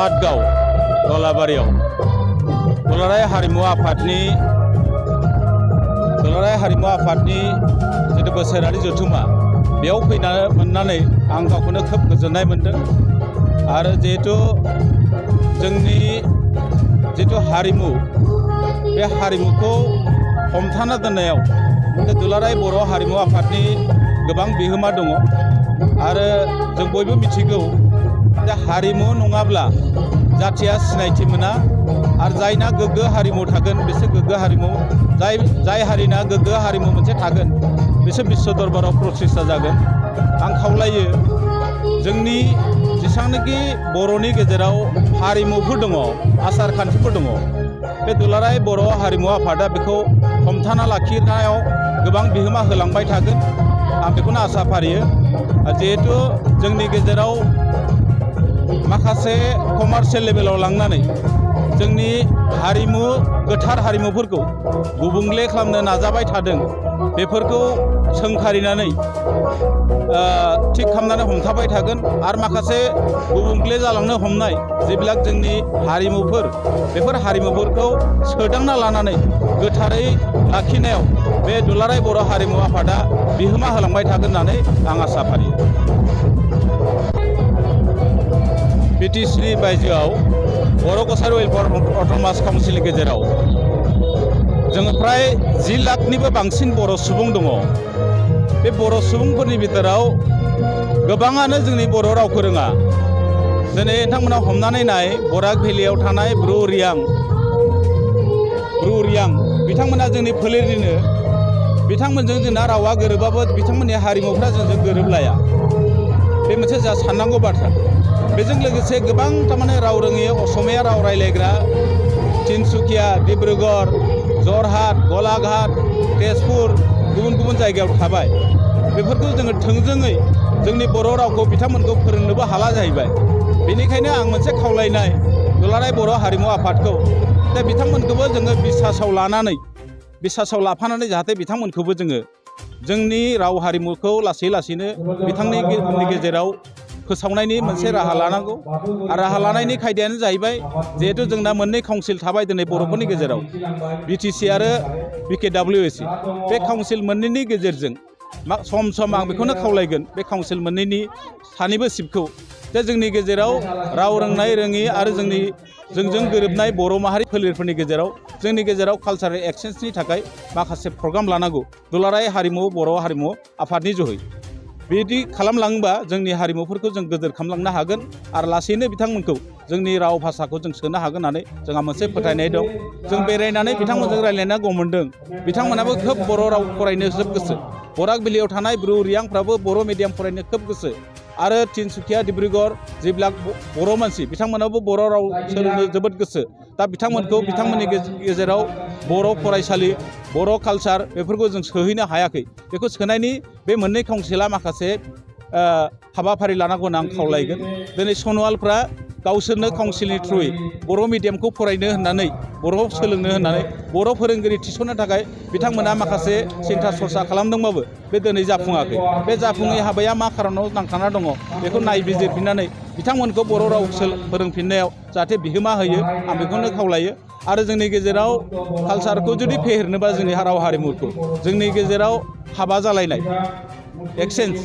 सातगाव गलाबारियाव दुलाराय हारिमु आफादनि जितु बोसोरारि जथुमा बेयाव फैनानै मोननानै आं गावखौनो खोब गोजोननाय मोनदों आरो जिहेतु जोंनि जितु हारिमु बे हारिमुखौ हमथाना दोननायाव दुलाराय बर' हारिमु आफादनि गोबां बिहोमा दङ आरो जों बयबो मिथिगौ जे हारिमु नङाब्ला जाथिया सिनायथि मोना आरो जायना गोग्गो हारिमु थागोन बिसोर गोग्गो हारिमु जाय हारिना गोग्गो हारिमु मोनसे थागोन बिसोर बिश्व दरबाराव प्रतिष्ठा जागोन आं खावलायो जोंनि जेसेबांनाखि बर'नि गेजेराव हारिमुफोर दङ आसार खान्थिफोर दङ बे दुलाराय बर' हारिमु आफादा बेखौ हमथाना लाखिनायाव गोबां बिहोमा होलांबाय थागोन आं बेखौनो आसा फारियो जिहेतु जोंनि गेजेराव माखासे कमार्शियेल लेभेलाव लांनानै जोंनि हारिमु गोथार हारिमुफोरखौ गुबुंले खालामनो नाजाबाय थादों बेफोरखौ सोंखारिनानै थिग खालामनानै हमथाबाय थागोन आरो माखासे गुबुंले जालांनो हमनाय जेब्ला जोंनि हारिमुफोर बेफोर हारिमुफोरखौ सोदांना लानानै गोथारै लाखिनायाव बे दुलाराय बर' हारिमु आफादा बिहोमा होलांबाय थागोन होननानै आं आसा फारियो बिटिसिनि बायजोआव बर' कसारि वेलफेयार अट'नमास काउन्सिलनि गेजेराव जोङो फ्राय 10 लाखनिबो बांसिन बर' सुबुं दङ बे बर' सुबुंफोरनि बिथोराव गोबाङानो जोंनि बर' रावखौ रोङा दिनै नोंथांमोना हमनानै नाय बराक भेलियाव थानाय ब्रु रियां बिथांमोना जोंनि फोलेरनिनो बिथांमोनजों जोंना रावा गोरोबाबो बिथांमोननि हारिमुफ्रा जोंजों गोरोबलाया बे मोनसे जा साननांगौ बाथ्रा बेजों लोगोसे गोबां थारमाने राव रोङि असमिया राव रायलायग्रा तिनसुकिया डिब्रुगड़ जरहाट गलाघाट तेजपुर गुबुन गुबुन जायगायाव थाबाय बेफोरखौ जोङो थोंजोङै जोंनि बर' रावखौ बिथांमोनखौ फोरोंनोबो हाला जाहैबाय बेनिखायनो आं मोनसे खावलायनाय दुलाराय बर' हारिमु आफादखौ दा बिथांमोनखौबो जोङो बिसासाव लाफानानै जाहाथे बिथांमोनखौबो जोङो जोंनि राव हारिमुखौ लासै लासैनो बिथांमोननि गेजेराव फोसावनायनि मोनसे राहा लानांगौ आरो राहा लानायनि खायदायानो जाहैबाय जिहेतु जोंना मोननै काउन्सिल थाबाय दिनै बर'फोरनि गेजेराव बिटिसि आरो बिकेडब्लिउएसि बे काउन्सिल मोननैनि गेजेरजों सम सम आं बेखौनो खावलायगोन बे काउन्सिल मोननैनि सानैबो सिटखौ जे जोंनि गेजेराव राव रोंनाय रोङि आरो जोंजों गोरोबनाय बर' माहारि फोलेरफोरनि गेजेराव जोंनि गेजेराव कालचारेल एक्सचेन्जनि थाखाय माखासे प्रग्राम लानांगौ दुलाराय हारिमु बर' हारिमु आफादनि जोहै बिदि खालामलाङोबा जोंनि हारिमुफोरखौ जों गोदोर खालामलांनो हागोन आरो लासैनो बिथांमोनखौ जोंनि राव भाषाखौ जों सोनो हागोन होननानै जोंहा मोनसे फोथायनाय दं जों बेरायनानै बिथांमोनजों रायज्लायना गम मोन्दों बिथांमोनाबो खोब बर' राव फरायनो जोबोद गोसो बराक भेलियाव थानाय ब्रु रियांफ्राबो बर' मिडियाम फरायनो खोब गोसो आरो तिनसुकिया डिब्रुगड़ जेब्ला बर' मानसि बिथांमोनाबो बर' राव सोलोंनो जोबोद गोसो दा बिथांमोननि गेजेराव बर' फरायसालि बर' कालचार बेफोरखौ जों सोहैनो हायाखै बेखौ सोनायनि बे मोननै काउन्सिला माखासे हाबाफारि लानांगौ होनना आं खावलायगोन दिनै सनवालफ्रा गावसोरनो काउन्सिलनि थ्रुयै बर' मिडियामखौ फरायनो होननानै बर' सोलोंनो होननानै बर' फोरोंगिरि थिसननो थाखाय बिथांमोना माखासे सिन्था सरसा खालामदोंबाबो बे दिनै जाफुङाखै बे जाफुङै हाबाया मा खारनाव नांथाना दङ बेखौ नायबिजिरफिननानै बिथांमोनखौ बर' राव फोरोंफिननायाव जाहाथे बिहोमा होयो आं बेखौनो खावलायो आरो जोंनि गेजेराव कालचारखौ जुदि फेहेरनोबा जोंनि राव हारिमुखौ जोंनि गेजेराव हाबा जालायनाय एक्सचेन्ज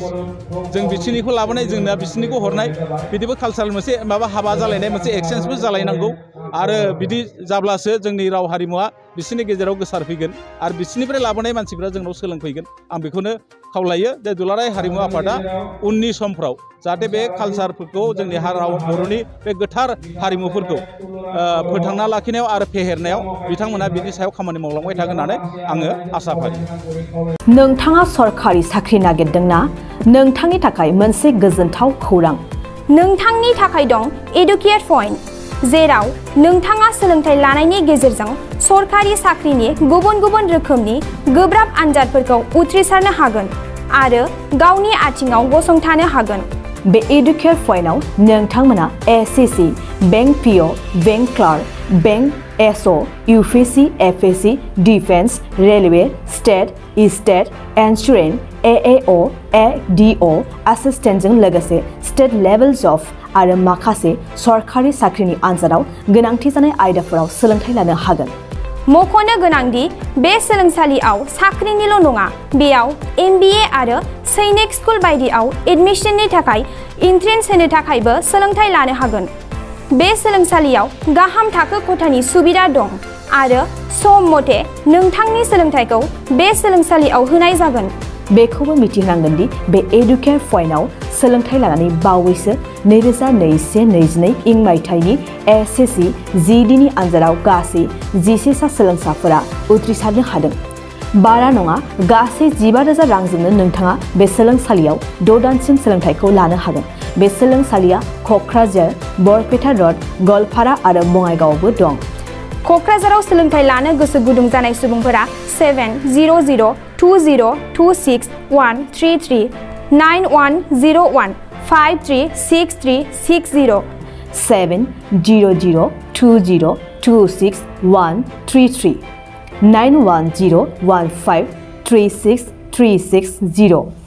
जों बिसिनिखौ लाबोनाय जोंना बिसिनिखौ हरनाय बिदिबो कालचार मोनसे हाबा जालायनाय मोनसे एक्सचेन्जबो जालायनांगौ आरो बिदि जाब्लासो जोंनि राव हारिमुवा बिसिनि गेजेराव गोसारफैगोन आरो बिसिनिफ्राय लाबोनाय मानसिफ्रा जोंनाव सोलोंफैगोन आं बेखौनो खावलायो जे दुलाराय हारिमु आफादा उननि समफ्राव जाहाथे बे कालचारफोरखौ जोंनि राव बर'नि बे गोथार हारिमुफोरखौ फोथांना लाखिनायाव आरो फेहेरनायाव बिथांमोना बिनि सायाव खामानि मावलांबाय थागोन होननानै आङो आसा फारियो नोंथाङा सरकारि साख्रि नागिरदोंना नोंथांनि थाखाय मोनसे गोजोनथाव खौरां नोंथांनि थाखाय दं एडुकेट पइन्ट जेराव नोंथाङा सोलोंथाइ लानायनि गेजेरजों सरकारि साख्रिनि गुबुन गुबुन रोखोमनि गोब्राब आनजादफोरखौ उथ्रिसारनो हागोन आरो गावनि आथिङाव गसंथानो हागोन बे एडुकेट पइन्टआव नोंथांमोना SSC bank PO bank clerk bank SO UPSC FSC defence railway state insurance AAO ADO एसिस्टेन्टजों लोगोसे स्टेट लेभेल्स अफ आरो माखासे सरखारि साख्रिनि आनजादाव गोनांथि जानाय आयदाफोराव सोलोंथाइ लानो हागोन। मख'नो गोनांदि बे सोलोंसालियाव साख्रिनिल' नङा, बेयाव MBA आरो सैनिक स्कुल बायदियाव एडमिशननि थाखाय एन्ट्रेन्स होनो थाखायबो सोलोंथाइ लानो हागोन। बे सोलोंसालियाव गाहाम थाखो खथानि सुबिदा दं आरो सम मथे नोंथांनि सोलोंथाइखौ बे सोलोंसालियाव होनाय जागोन। बेखौबो मिथिनांगोन दि बे एडुकेयार पइन्टआव सोलोंथाइ लानानै बावैसो 2021-22 इं मायथाइनि SSC GDनि आनजादाव गासै 11 सा सोलोंसाफोरा उथ्रिसारनो हादों। बारा नङा, गासै 15,000 रांजोंनो नोंथाङा बे सोलोंसालियाव 6 दानसिम सोलोंथाइखौ लानो हागोन। बे सोलोंसालिया क'क्राझार, बरपेटा र'ड, गवालपारा आरो बङाइगावआवबो दं। क'क्राझाराव सोलोंथाइ लानो गोसो गुदुं जानाय सुबुंफोरा 70020261333 9101536360 70020261333 9101536360